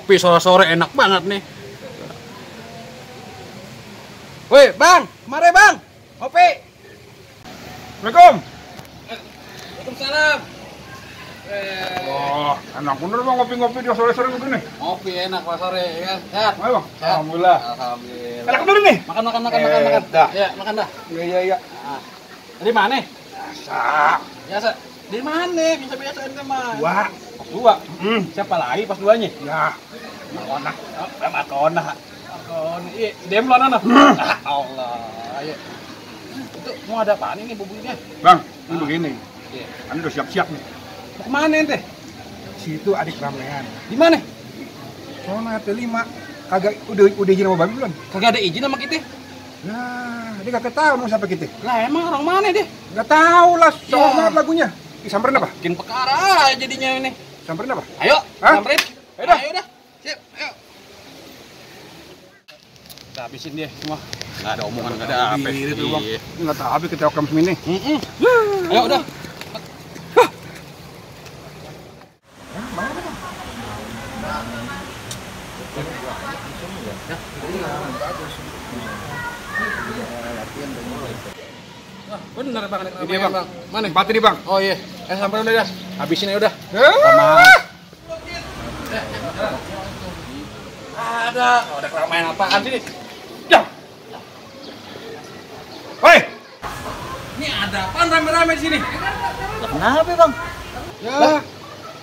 ngopi sore-sore enak banget nih. Woi, Bang, mari Bang. Ngopi. Assalamualaikum. Waalaikumsalam. Wah, enak bener bang ngopi-ngopi di sore-sore begini. Ngopi enak Pak sore ya kan. Sehat. Ayo bang. Sehat. Alhamdulillah. Alhamdulillah. Enak bener nih. Makan. Dah. Ya, makan dah. Iya. Nah, dari mana? Biasa. Biasa. Dari mana? Biasa ente mah. Dua. Siapa lagi pas duanya? Ya. Makona. Makona. Iya, dia melona nah. Allah. Ayo. Itu mau ada apaan ini bubunya? Bang, ini begini. Iya. Anda udah siap-siap nih. Mau kemana ente? Situ adik ramean. Di mana? Soalnya T5 kagak udah izin sama babi belum? Kagak ada izin sama kita. Nah, dia kagak tahu mau siapa kita. Lah emang orang mana dia? Nggak tahu lah, soal Ya. banget lagunya. Disamperin apa? Bikin perkara aja jadinya ini. Samperin apa? Ayo, Hah? samperin. Ayo dah. Ayo dah. Siap, ayo. Kita habisin dia semua. Nggak ada omongan, nggak ada apa. Diri tuh bang. Iya. Nggak tahu habis kita okam semini. Ayo udah. Wah, bener bang, Ini bang. Mana? Batu nih bang. Oh iya, sampai udah dah. Habisin aja udah. Ada, ada keramaian apaan sih? Ya. Woi. Ini ada apaan rame-rame di sini? Kenapa bang? Ya.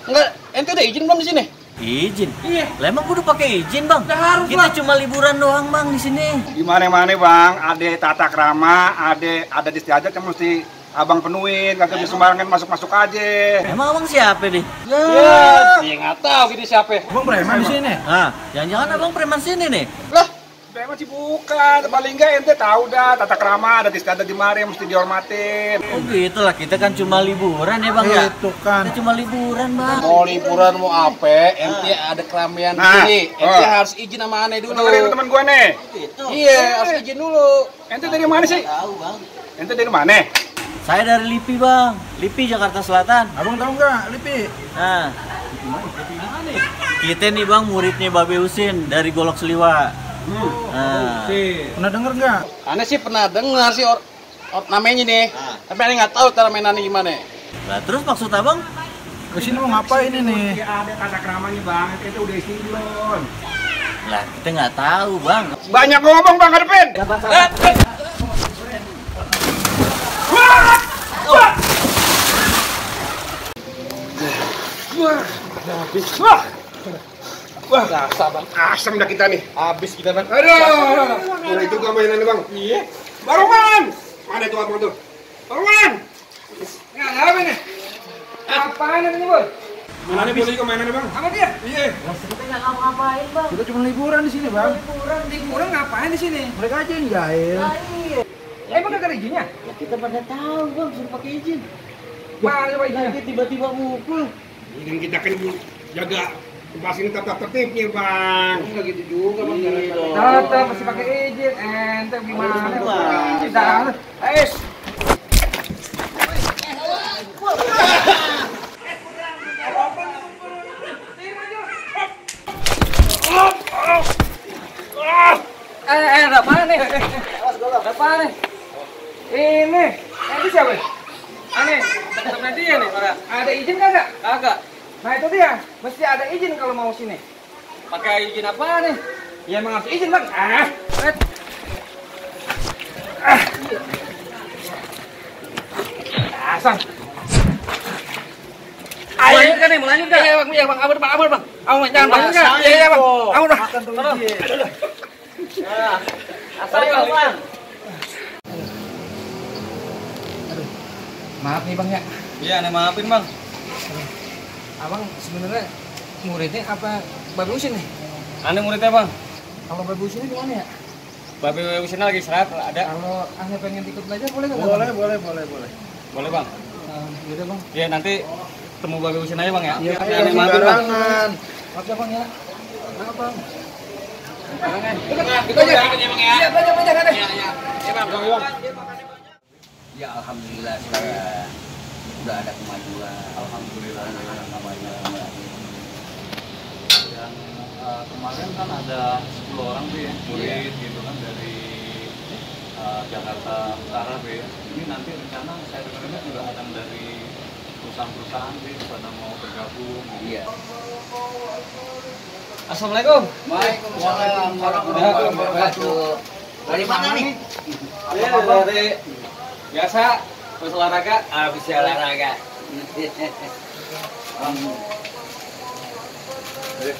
Enggak, ente udah izin belum di sini? Izin? Iya. Lah emang kudu pakai izin bang? Udah harus Kita lah. cuma liburan doang bang di sini. Di mana-mana bang, ada tata krama, ada istiadat yang mesti abang penuhin, kagak bisa sembarangan masuk-masuk aja. Emang abang siapa deh? Ya, dia nggak tahu gitu siapa. Abang preman di sini. Ah, jangan-jangan abang preman sini nih? Lah, Preman sih bukan, paling enggak ente tahu dah tata krama, ada istiadat di mari yang mesti dihormatin. Oh gitu lah, kita kan cuma liburan ya bang ya? Itu kan. Kita cuma liburan bang. mau liburan mau apa? Ente ada keramaian di Nah, sini. Ente oh. harus izin sama aneh dulu. Dengerin teman gua nih. Gitu. Iya, harus izin dulu. Ente dari mana sih? Tahu bang. Ente dari mana? Saya dari Lipi bang, Lipi Jakarta Selatan. Abang tahu nggak, Lipi? Nah, kita nih bang muridnya Babe Husin dari Golok Seliwa. Nah, Pernah denger nggak? Aneh sih pernah dengar sih namanya nih. Tapi aneh nggak tahu cara mainannya gimana. lah terus maksud abang? Kesini mau ngapain ini? Ada tata kramanya bang, kita udah isi belum? Lah kita nggak tahu bang. Banyak ngomong bang, hadepin! Wah, Dasar bang, asam dah kita nih. habis kita bang. Aduh, mulai juga mainan bang. Iya. Barongan! Mana itu abang tuh? Barongan! Nggak, apa nih? Apaan ini bang? Mana boleh juga mainannya bang? Sama dia? Iya. Kita nggak ngapa-ngapain bang. Kita cuma liburan di sini bang. Liburan Ngapain di sini? Mereka aja yang jahil. Emang gak ada izinnya? Ya kita pada tahu bang, suruh pakai izin. Mana coba izinnya? Nanti tiba-tiba mukul. Ini kita kan jaga pas ini tata tertibnya bang. Enggak gitu juga bang. Tata masih pakai izin. Ente gimana? Wah. Tidak. Ais. Ada apa nih? Ada apa nih? Ini siapa? Aneh, sama dia nih orang. Ada izin kagak? Kagak. Nah itu dia, mesti ada izin kalau mau sini. Pakai izin apa nih? Ya emang harus izin bang. Asang. Ayo kan nih, lanjut kan? Iya bang, abur bang. Abur jangan bang. Iya bang. Abur dah. Asal bang. Maaf nih bang ya. Iya, aneh maafin bang. Abang sebenarnya muridnya apa Babe Husin nih? Aneh muridnya bang. Kalau Babe Husinnya di mana ya? Babe Husin lagi istirahat, ada. Kalau aneh pengen ikut belajar boleh nggak? Boleh. Boleh bang. Yaudah bang. Iya nanti temu Babe Husin aja bang ya. Iya, Aneh maafin bang. Maaf ya bang ya. Maaf bang. Kita aja bang ya. Iya belajar ada. Iya bang. Ya alhamdulillah sekarang udah ada kemajuan. Alhamdulillah namanya kemarin kan ada 10 orang tuh ya, murid gitu kan dari Jakarta Utara tuh ya. Ini nanti rencana saya dengar juga akan dari perusahaan-perusahaan sih pada mau bergabung. Iya. Assalamualaikum. Waalaikumsalam warahmatullahi wabarakatuh. Dari mana nih? Dari biasa habis olahraga. Habis olahraga.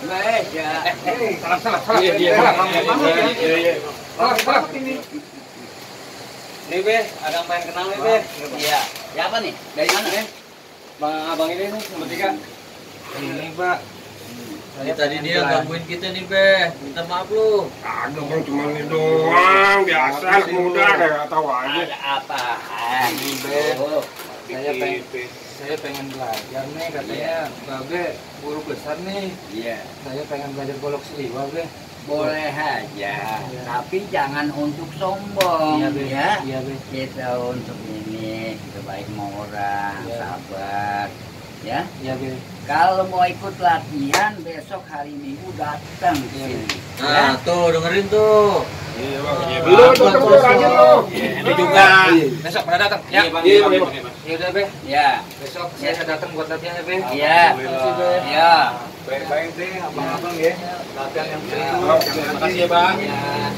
Baik ya. Salam. Iya. Salam. Nih Be, ada yang pengen kenal nih Be. Iya. Siapa nih? Dari mana? Abang ini nih, nomor 3. Ini Pak. Tadi dia gangguin kita nih, Be. Minta maaf lu. Agak bang, cuma ini doang, biasa anak muda kayak tahu aja. Ada apaan? Be, saya pengen belajar nih katanya, Babe guru besar nih. Iya. Saya pengen belajar golok seliwa Be. Boleh aja, tapi jangan untuk sombong, Iya, Be. ya. Iya Be. Kita untuk ini, kita baik sama orang, Iya. sabar, ya. Iya Be. Kalau mau ikut latihan, besok hari Minggu datang ke sini. Nah, tuh dengerin tuh. Iya bang. Lu tuh rajin lu. Ini juga. Besok pada datang. Ya. Iya, Bang. Iya bang. Ya udah Be. Ya, Besok saya datang buat latihan ya Be. iya, iya. Baik-baik deh, abang-abang ya. Latihan yang Ya. Terima kasih ya, Bang. Ya.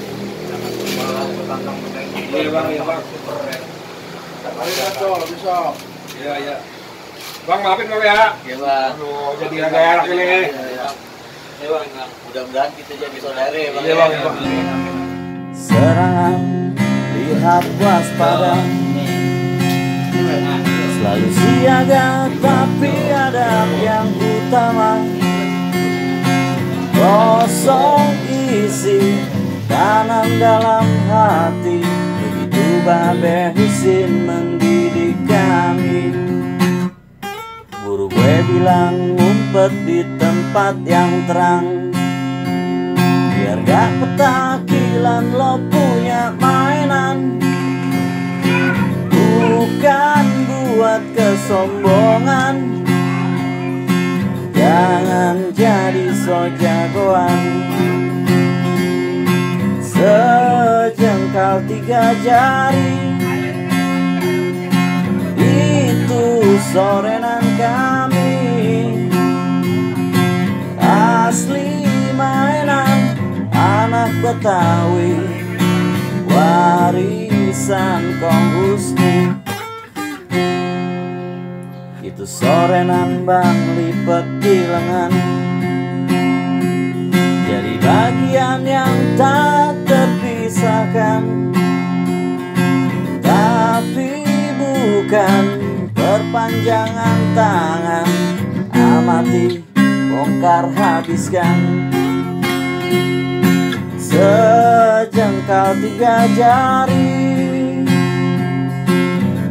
Iya, Bang, iya, Bang. Bisa. Iya. Bang maafin Bang ya. Iya, Bang. Aduh, jadi agak enak ini. Ya, Bang. Mudah-mudahan kita jadi saudara ya, Bang. Iya Bang. Serangan, lihat waspada. Selalu siaga, tapi ada yang utama. Kosong isi, tanam dalam hati. Begitu Babe Husin mendidik kami. Guru gue bilang ngumpet di tempat yang terang, biar gak petakilan lo punya mainan. Bukan buat kesombongan, jangan jadi so jagoan. Sejengkal 3 jari, itu sorenan kami. Asli mainan anak Betawi, warisan Kong Husni. Itu sorenan bang lipet di lengan, jadi bagian yang tak terpisahkan. Tapi bukan perpanjangan tangan, amati, bongkar, habiskan. Sejengkal 3 jari,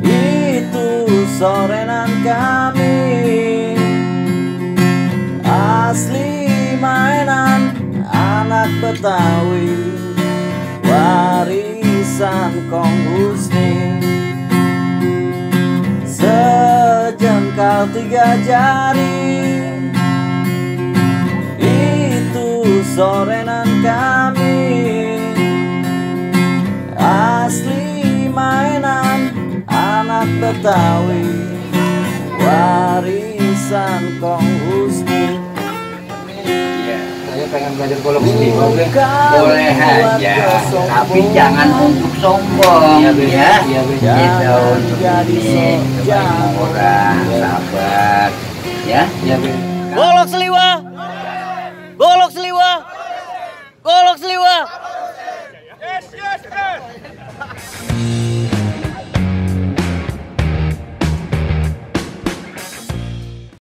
itu sorenan kami. Asli mainan anak Betawi, warisan Kong Husni. Sejengkal 3 jari, itu sorenan kami. Asli mainan anak Betawi, warisan Kong Husni. Saya pengen belajar golok seliwa Be. Boleh aja, tapi jangan untuk sombong, Iya, Be. ya. Iya, Be. Kita untuk ini, kita baik sama orang, sabar, ya. Iya Be. Golok Seliwa